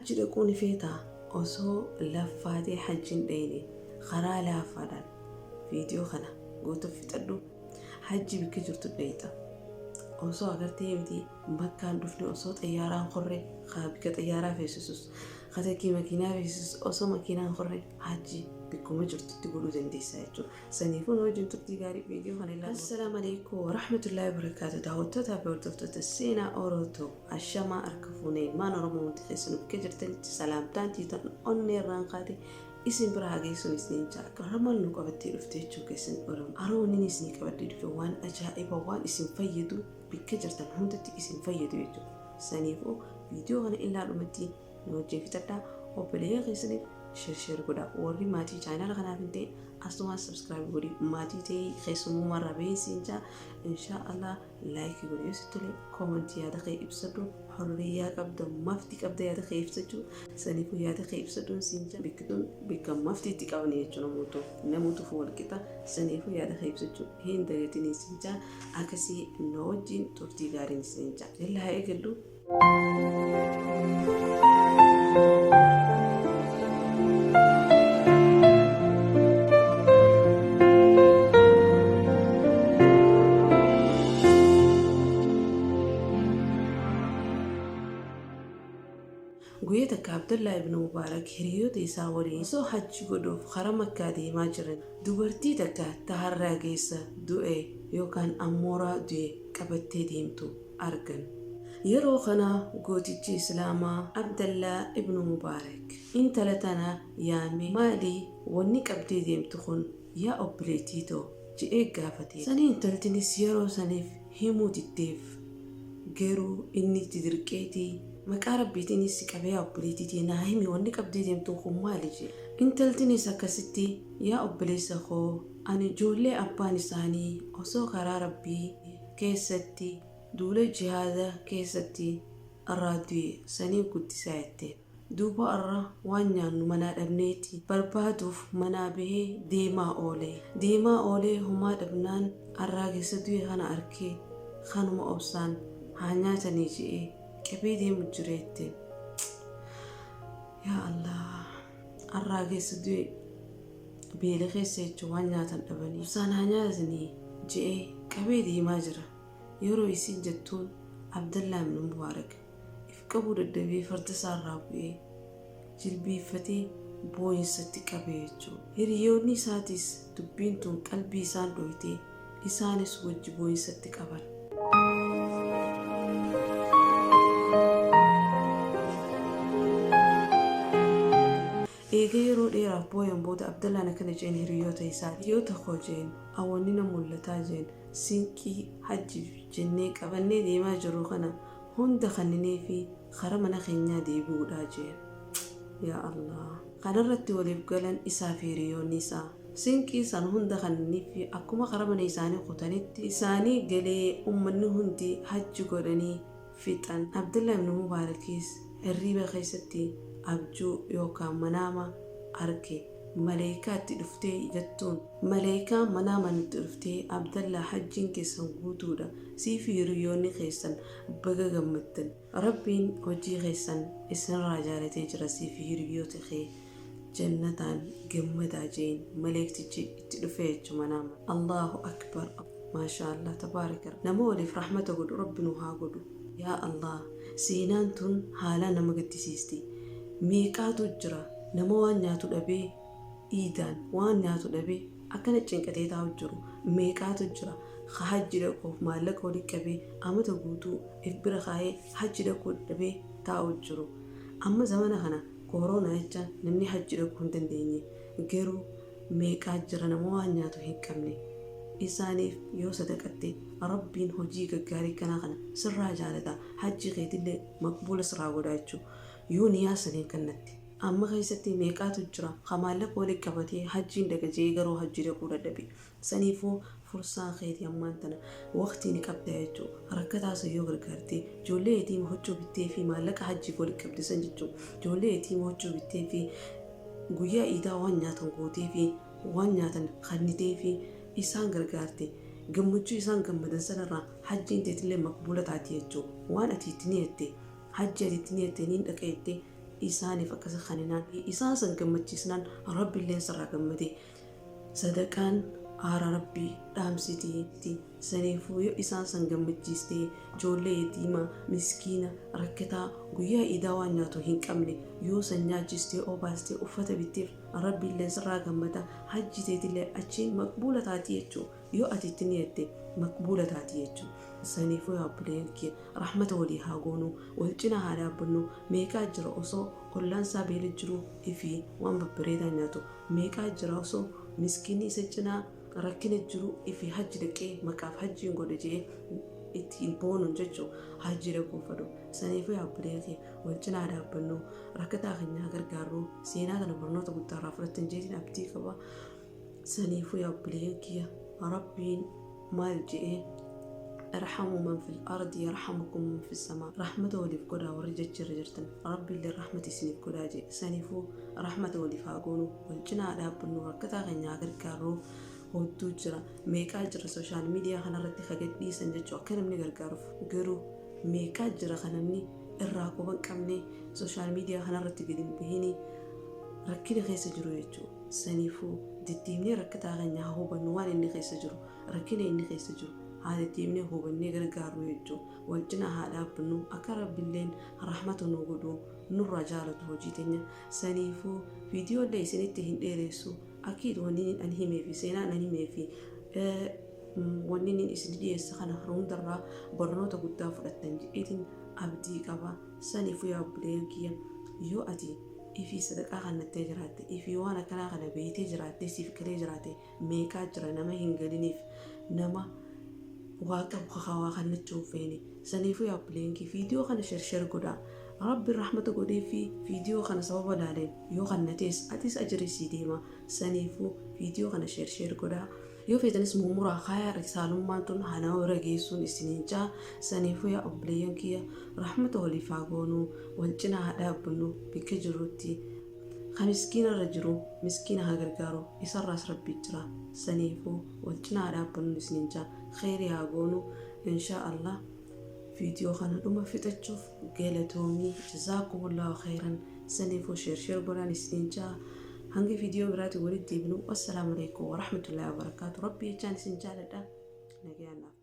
Hajji dhaquu ni feetaa? Osoo laffaatee hajji hin dhayne karaa laafaadhaan viidiyoo kana guutuuf fixadhu. Hajji bikka jirtu dhayxa. Osoo agartee miti bakkaan dhufne, osoo xayyaaraan korre, bikka xayyaaraa feesisus, katakii makiinaa feesisus, osoo makiinaan korre hajji bikkuma jirtutti godhuu dandeessa jechuudha. Saniifuu nu wajjin turtii gaarii, viidiyoo kana ilaalaa. Assalaamu alaikum warahmatullaahi wabarakaatu. Daawwattootaa fi hordoftoota Seenaa Orotoo, ashamaa, harka fuunee. Ilmaan Oromoo hundi keessan bakka jirtanitti salaamtaan tiitan onnee irraan kaate isin bira haa geessuun isiniin jaa. Ramal nu qabattee dhufte jechuu keessan Oromoo. Arooniin isinii qabadhee dhufe waan ajaa'iba, waan isin fayyadu, bakka jirtan hundatti isin fayyadu jechuudha. Saniifuu viidiyoo kana illaa dhumatti nu wajjin fixadhaa. Obboleeyyan keessaniif share share godhaa. Warri maatii chaanaala kanaaf hin ta'in asumaan subscribe godhi, maatii ta'ii keessummaa irraa bahee siin jaa. Inshaa Allah like godhi yoo sitti tole, comment yaada kee ibsadhu. Horriyyaa qabda, mafti qabda yaada kee ibsachuu. Saniifuu yaada kee ibsadhuun siin jaa. Bikkituun bikka mafti itti qaban jechuudha, namoota wal qixa. Saniifuu yaada kee ibsachuu hin dagatinii siin jaa. Akkasii nu wajjin turtii gaariin siin jaa. Illaa haa eegallu. Guyyaa takka Abdallaa ibn Mubaarak hiriyoota isaa waliin osoo hajji godhuuf karaa Makkaa deemaa jiran, dubartii takka taharraa geessa du'e yookaan ammooraa du'e qabattee deemtu argan. Yeroo kana gootichi Islaamaa Abdallaa ibn Mubaarak intala tana yaame, "Maali wanni qabdee deemtu kun, yaa obboleettii too?" je'ee gaafate. Sanii intaltinis yeroo saniif himuu diddeef. Garuu inni itti dirqeetii, "Maqaa rabbiitiinis si qabee, yaa obboleettii, naa himi, wanni qabdee deemtu kun maali?" jee. Intaltinis akkasitti, "Yaa obboleessa koo, ani ijoollee abbaan isaanii osoo karaa rabbii keessatti duula jihaada keessatti irraa du'e saniin guddisaa," jette. "Duuba irra waan nyaannu manaa dhabneeti barbaaduuf manaa bahee deemaa oole. Deemaa oolee homaa dhabnaan arraageessa du'e kana arkee, kanuma obsaan haa nyaatanii je'ee qabee deemu jira," jette. Yaa Allah! Arraageessa du'e beela keessa jechuun waan nyaatan dhabanii, obsaan haa nyaatanii je'ee qabee deemaa jira. Yeroo isin jettuun Abdallaa ibn Mubaarak if qabuu dadhabee farda isaarraa bu'ee jilbiiffatee boo'insatti qabe jechuudha. Hiriyoonni isaatis dubbiin tun qalbii isaan dhoytee isaanis wajji boo'insatti qaban. Eega yeroo dheeraaf booyan booda Abdallaan akkana jeen hiriyoota isaa, "Hiriyoota koo," jeen, "awwanni na mul'ataa," jeen, "sinqii hajjiif jennee qabannee deemaa jirru kana hunda kanninee fi kara mana keenyaa deebi'uudha," jeen. Yaa Allah! Kanarratti waliif galan isaa fi hiriyoonni isaa. Sinqii san hunda kanniniif fi akkuma kara mana isaanii kutanitti isaanii galee ummanni hundi hajji godhanii fixan. Abdullah ibn Mubaarakis hirriiba keessatti abjuu yookaan manaama arge. Maleeykaatti dhuftee jettuun. Maleeykaan manaamaan itti dhuftee, "Abdallaa, hajjiin keessan guutuudha. Sii fi hiriyoonni keessan baga gammaddan. Rabbiin hojii keessan isinirraa jaalatee jira. Sii fi hiriyoota kee jannataan gammadaa," jeen maleektichi itti dhufee jechuu manaama. Allahu akbar! Maashaa Allah, tabaaraka. Nama waliif rahmata godhu Rabbi nu haa godhu. Yaa Allah! Seenaan tun haalaan nama gaddisiisti. Meeqaatu jira nama waan nyaatu dhabee, iidaan waan nyaatu dhabee akkana cinqatee taa'u jiru? Meeqaatu jira ka hajji dhaquuf maallaqa walitti qabee, amata guutuu if bira kaayee hajji dhaquu dhabee taa'u jiru? Amma zamana kana kooroonaa jecha namni hajji dhaquu hin dandeenye. Garuu meeqaa jira nama waan nyaatu hin qabne? Isaaniif yoo sadaqatte Rabbiin hojii gaggaarii kanaa kana sirraa jaalata, hajji keetillee maqbuula sirraa godha jechuudha yoo niyaa saniin kannatte. Amma keessatti meeqaatu jira ka maallaqa walitti qabatee hajjiin dhaqa je'ee garuu hajji dhaquu dadhabe? Saniifuu fursaan keetii ammaan tana, waqtii ni qabda jechuudha. Rakkataa san yoo gargaarte, ijoollee yatiima huccuu bittee fi maallaqa hajjiif walitti qabde san jechuudha, ijoollee yatiima huccuu bittee fi guyyaa iidaa waan nyaatan gootee fi waan nyaatan kannitee fi isaan gargaarte, gammachuu isaan gammadan sanarraa hajjiin teetillee maqbuula taati jechuudha. Waan ati itti niyyatte, hajji ati itti niyyatte, niin dhaqa jettee Isaaniif akkasa kaninaan isaan san gammachiisnaan Rabbiilleen sirraa gammade. Sadaqaan aara Rabbii dhaamsitii. Saniifuu yoo isaan san gammachiistee ijoollee yatiimaa, miskiina, rakkataa guyyaa iidaa waan nyaatu hin qabne yoo san nyaachistee, obaastee, uffata bitteef, Rabbiilleen sirraa gammada. Hajji teetillee achiin maqbuula taatii jechuu, yoo ati itti niyatte maqbuula taatii jechuu. Saniifuu yaa obboleeyyan kiyya, rahmata walii haa goonu, wal cinaa haa dhaabbannu. Meeqaa jira osoo ollaan isaa beela jiru ifii waan babbareedaa nyaatu? Meeqaa jira osoo miskiinni isa cinaa rakkina jiru ifii hajji dhaqee maqaaf hajjiin godhe jee ittiin boonuun jechuu hajji dhaquu fedhu? Saniifuu yaa obboleeyyan kiyya, wal cinaa dhaabbannu, rakkataa keenya haa gargaarru. Seenaa kana barnoota guddaa irraa fudhattan jeetiin abdii qaba. Saniifuu yaa obboleeyyan kiyya, Rabbiin maal je'ee? Irhamuu man fil ardi yarhamukum man fis samaa. Rahmata waliif godhaa warri jechirra jirtan, Rabbiillee rahmata isiniif godhaa jee. Saniifuu rahmata waliif haa goonu, wal cinaa haa dhaabbannu, rakkataa keenya haa gargaarru. Hodduu jira, meeqaa jira social media kanarratti ka gad dhiisan jechuu akka namni gargaaruuf. Garuu meeqaa jira ka namni irraa quba hin qabne, social media kanarratti gad hin bahini, rakkina keessa jiru jechuu. Saniifuu deddeemnee rakkataa keenya haa hubannu, waan inni keessa jiru, rakkina inni keessa jiru haa deddeemnee hubannee gargaarru jechuu. Wal cinaa haa dhaabbannu akka Rabbilleen rahmata nu godhu, nurraa jaalatu hojii teenya. Saniifuu viidiyoolee isinitti hin dheeressu. Akiid wanni an himee fi seenaan an himee fi wanni inni isin dhiyeessa kana hundarraa barnoota guddaa fudhattan jedheetiin abdii qaba. Saniifuu yaa obboleeyyan kiyya, yoo ati ifii sadaqaa kannattee jiraatte, ifii waan akkanaa kana beeytee jiraattee, siif galee jiraate, meeqaa jira nama hin galiniif, nama waa qabu kakawaa kannachuu hin feene. Saniifuu yaa obboleeyyan kiyya, viidiyoo kana share share godhaa. Rabbiin rahmata godhee fi viidiyoo kana sababa laaleen yoo kannatees atis ajrii sii deema. Saniifuu viidiyoo kana share share godhaa. Yoo feetanis mummuraa kaayaa, risaalummaan tun haa nama bira geessuun isiniin jaa. Saniifuu yaa obboleeyyan kiyya, rahmata waliif haa goonuu, wal cinaa haa dhaabbannu bikka jirrutti. Ka miskiina irra jiru miskiina haa gargaaru, isarraas Rabbii jira. Saniifuu wal cinaa haa dhaabbannuun isiniin jaa, kheyrii haa goonu inshaa Allah. Viidiyoo kana dhuma fixachuuf galatoomii, jazaakumullahu kheyran. Saniifuu share share godhaan isiniin jaa. Hanga viidiyoo biraatiin walitti deebinu, wassalaamu alaikum warahmatullahi wabarakaatu. Rabbi jechaan isin jaaladha, nagayaan naaf.